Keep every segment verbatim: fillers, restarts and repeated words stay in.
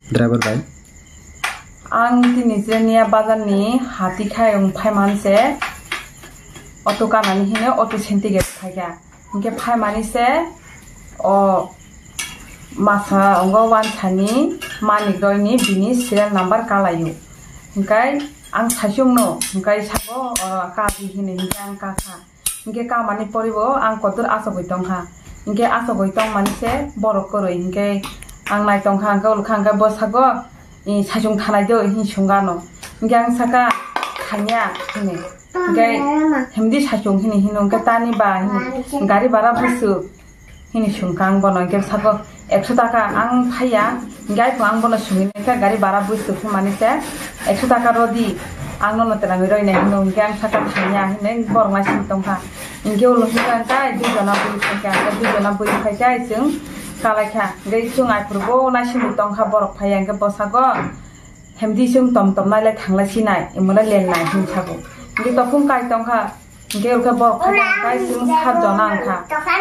Driver bai. Ang tini Jirania bazar ni hati khai wng phai man se auto kanani hino auto senti ge phaikha. Hingke phai mani se o masa ongo wansani Manik Roy ni bini serial number kalaio. Hingkai ang saichung no hingkai sabo o kabi hini hingke ang kakha. Hingke kamani poribo ang kotor asogoi tongkha. Hingke asogoi tongmani se borok kwrwi. Hingke ang naitongkha, hingke ulkha, hingke bwsago, "I, saichung thanai do," hin sungano. Hingke ang saka, "Thangya," hini. Hingke himdi saichung hini hino, hingke tani ba hini. Gari bara bwswk hini sungkha ang bono, hingke sako, "Ekso taka ang phaiya," hingke aipho ang bono sungwi naikha, "Gari bara bwswk himani se ekso taka rodi, ang nono twlangwi roinai," hino, hingke ang saka, "Thangya," hinwi borok naising tongkha. Hingke ulo hingke ang kai dui jona bui phaikha, hingke dui jona bui phaikha, chwng kalaikha, hingke chwng aphuru bo naisingwi tongkha, borok phaiya, hingke bwsago, "Hemdi chwng tom tom nailai thanglai sinai, imwlai lelnai," hin sago. Hingke tokung kai tongkha, hingke oro khe borok phai kha, hingke chwng sat jona wngkha.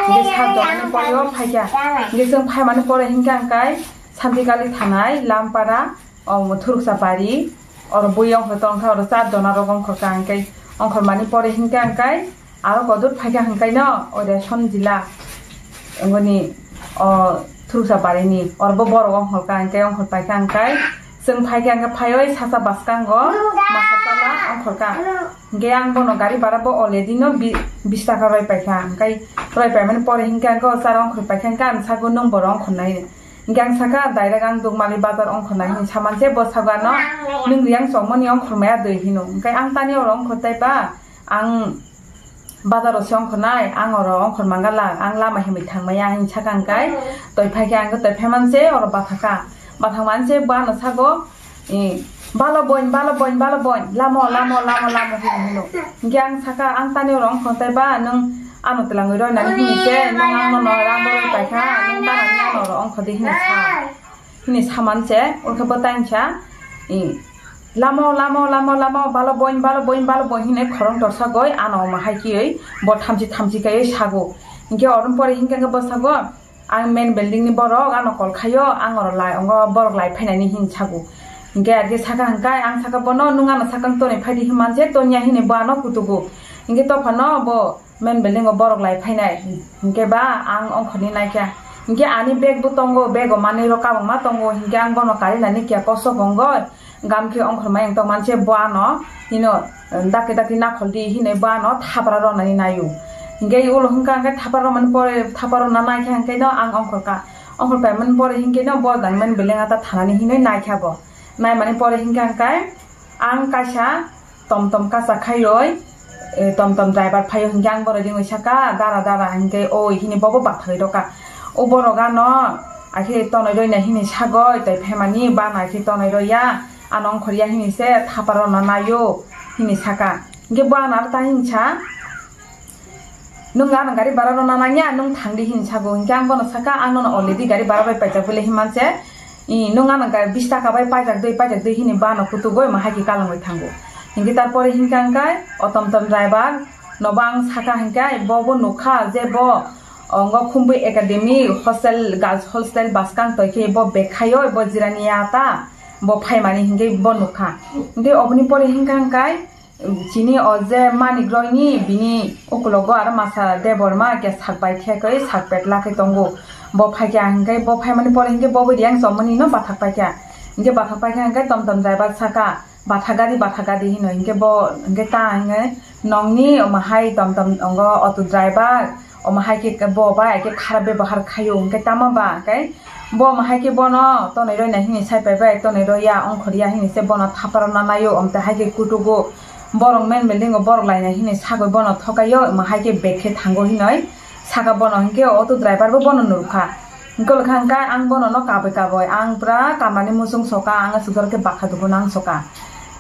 Hingke sat jona ni pore o phaikha. Hingke chwng phaimani pore hingke ang kai Santikali thanai, Lampara, o Thuruksa bari, oro bui ongkhor tongkha, oro char jona rok ongkhorkha, hingke ongkhormani pore hingke ang kai aro kodur phaikha hingkaino o Reson jila wngoni o Thuruksa barini, oro bo borok ongkhorkha, hingke ongkhor paikha ang kai chwng phaikha, hingke phaioi sasa bwskango masa sala ongkhorkha. Hingke ang bono gari bara bo already no bi-, bis taka roi paikha, hingke roi paimani pore hingke ang o char ongkhor paikha, hingke ang sago nwng boro ongkhornai. Hingke ang saka, "Direct ang Dukmali bazar ongkhornai," hin saman se bo sago ano, "Nwng riyang chongmani ongkhormaya doi," hino. Hingke ang tani oro ongkhor taiba, ang bazar o se ongkhornai, ang oro ongkhor mangala, ang lama himwi thangmaya, hin saka hingkai, toi phaikhe ang toi phaiman se oro bathaka. Bathang man se bo ano sago, "Eh, balo boin, balo boin, balo boin, lamo, lamo, lamo, lamo," hino, hino. Hingke ang saka, "Ang tani oro ongkhor taiba, nwng ano twlangwi roinani hini se, nwng ang nono rang boroi paikha, nwng tani ano oro ongkhor di," hini sa. Hini saman se, oro khe bo tang sa, "Eh, lamo, lamo, lamo, lamo, balo boin, balo boin, balo boin," hini khorang torsa goi, ano omo hai kiyoi, bo thamchi thamchi kaioi sago. Hingke oroni pore hingke bo sago, "Ang main building ni borok ano call khaio, ang oro lai, ongo borok lai phainani," hin sago. Hingke age saka hingkai, ang saka bono, "Nwng ano sakang tonwi phaidi," hin manse, "Tonya," hini bo ano kutugo. Hingke tophano bo main building o borok lai phainai. Hingke ba ang ongkhorni naikha. Hingke ani bag bo tongo, bag o manwi rok kabangma tongo. Hingke ang bono karinani kiya kosok ongoi. Gam khe ongkhormai ang tong manse bo ano hino, eh, dakti dakti nakhol di hinwi bo ano thapra rwnani naio. Hingke ulo hwnkha hwnkhe thapra rwmani pore thapra rwna naikha hwnkhe no ang ongkhorkha. Ongkhor paimani pore hwnkhe no bo dangmani beleng ata thanani hinwi naikha bo. Naimani pore hwnkha hwnkhe ang kaisa tom tom kacha khaioi, eh, tom tom driver phaio hwnkhe ang bono ringwi saka, "Dara, dara," hwnkhe, "Oi," hini bobo bathagwi rwkha. O borok ano akhe tonwi roina hini sagoi, tei phaimani bana akhe tonwi roya. Ano ongkhorya hini se thapar rwna naio hini saka. Hingke bo ano aro ta hini sa, "Nwng ano gari bara rwna nangya, nwng thangdi," hini sago. Hingke ang bono saka, "Ang nono already gari bara bai paijak bole," himman se, "I, nwng ano gari bis taka bai paijak dei, paijak dei," hini bo ano kutugoi ma hai khe kalangwi thango. Hingke tarpore hingka hingkai o tom tom driver nobo ang saka hingkai bo bo nukha je bo Ongo Khumbui Academy hostel, girls hostel bwskang twi khe bo bag khaio, bo jirani ya ta, bo phaimani hingke bo nukha. Hingke oboni pore hingka hingkai, chini o je Manik Roy ni bini ukulogo aro masa Debbarma ke sak bai thekoi sak pet lakhe tongo. Bo phaikha hingke bo phaimani pore hingke bo bo riyang chomoni no bathak paikha. Hingke bathak paikha hingke tom tom driver saka, "Batha gari, batha gari," hino, hingke bo, hingke ta hingke nongni omo hai tom tom ongo auto driver, omo hai khe bo bai khe kharap bebohar khaio, hingke tamo ba khe bo omo hai khe bono tonwi roi nai hini sai pai bai, tonwi roi ya, ongkhor ya hini se bono thapar rwna naio, omo te hai khe kutugo, borok main building o borok lai nai hini sagoi bono thokaio, omo hai khe bag khe thango hinoi saka bono, hingke auto driver bo bono nurkha. Hingke ulo kha hingke ang bono no kaboi kaboi, ang pura kamani muchung soka, ang aswk jora khe bakha dubu nang soka.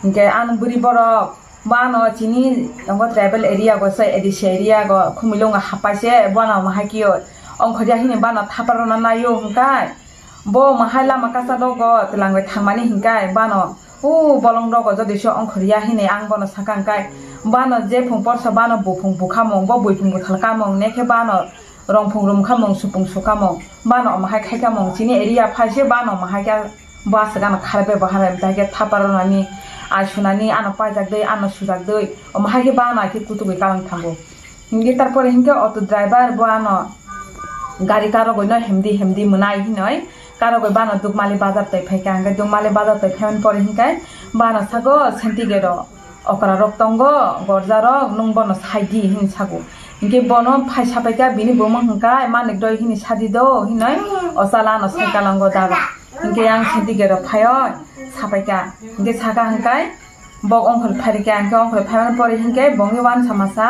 Hingke ang bwrwi borok, bo ano chini tongo tribal area go se, A D C area go, Khumulwng hapai se, bo ano omo hai khe ongkhorya hini bo ano thapar rwna naio hingke, bo omo hai lama kasa rogo twlangwi thangmani hingke, bo ano o bolong rogo jodi se ongkhorya hini ang bono saka hingke, bo ano jephung porsa bo ano buphung bukhamung, bo buiphung bwthal kamung, nekhe bo ano rongphung rumkhamung, supung sukamung, bo ano omo hai khai kamung, chini area phai se bo ano omo hai khe Bo aswk ano kharap bai bo habai, hwnkhe thapa rwnani, ai sunani, ano paijak dei, ano sujak dei, omo hai khe ba ano hai khe kutugwi kalang thango. Hinkhe tarpore hinkhe auto driver bo ano gari karogwi no hemdi hemdi mwnai hinoi karogwi bano Dukmali bazar twi phaikha. Hinkhe Dukmali bazar twi phaimani pore hinkhe bano sago senti gate o okra rok tongo, gorja rok, nwng bono saidi hin sago. Hinkhe bono phai sapaikha, bini bumung hinkhe manik doi hini sadi do hinoi o chala ano sai kalango daga. Hinkhe yang senti gate o phaio sapaikha. Hinkhe saka hinkhe bok ongkhor phairikha, hinkhe ongkhor phaimani pore hinkhe bongni wansa masa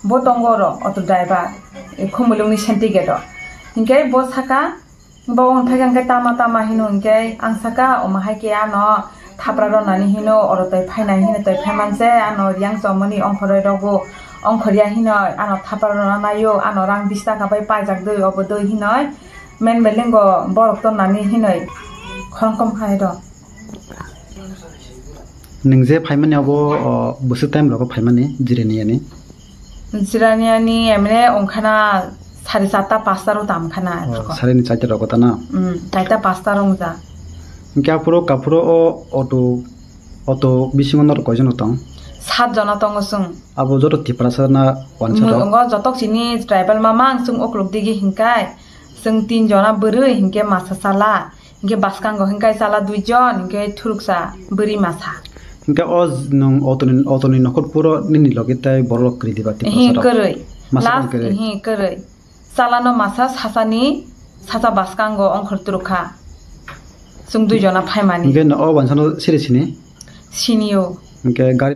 bo tongo oro auto driver, e, Khumulwngni senti gate o. Hinkhe bo saka, bo ongkhor phaikha hinkhe tama tama hino hinkhe ang saka, omo hai khe ano thapra rwnani hino oro twi phainai hino twi phaimanse ano riyang chomoni ongkhorwi rokbo ongkhorya hino ano thapra rwna naio, ano rang bish taka bai paijak doi obo doi hinoi men belengo borok tongnani hinoi khorokthom khai rw. Nwng je phaimani abo, o, bwswk time rogo phaimani jirani yani? Jirani yani emne ongkhana sari charta pasta ro tam khana. O, sari ni charta rogo ta na? Hmm, charta pasta rong ja. Hinkhe aphuru kaphuru o auto, auto bisingo norok koijon tong? Sat jona tongo chwng. Abo joto Tiprasa na wansa rok? Ngo jotok chini tribal mamang chwng ukluk digi hinkai. Chwng tin jona bwrwi hinkhe masa chala. Hinkhe bwskango hinkhe chala duijon, hinkhe thuruksa bwrwi masa. Hinkhe o nwng auto ni, auto ni nokhor puro nini logi tai borok kwrwi diba tei. Ehe, bwsarok? Kwrwi. Masa last kwrwi? Ehe, kwrwi. Chala no masa sasani, sasa bwskango ongkhor turukha. Chwng duijona phaimani. Hinkhe no o wansano siri sini? Sinio. Hinkhe gari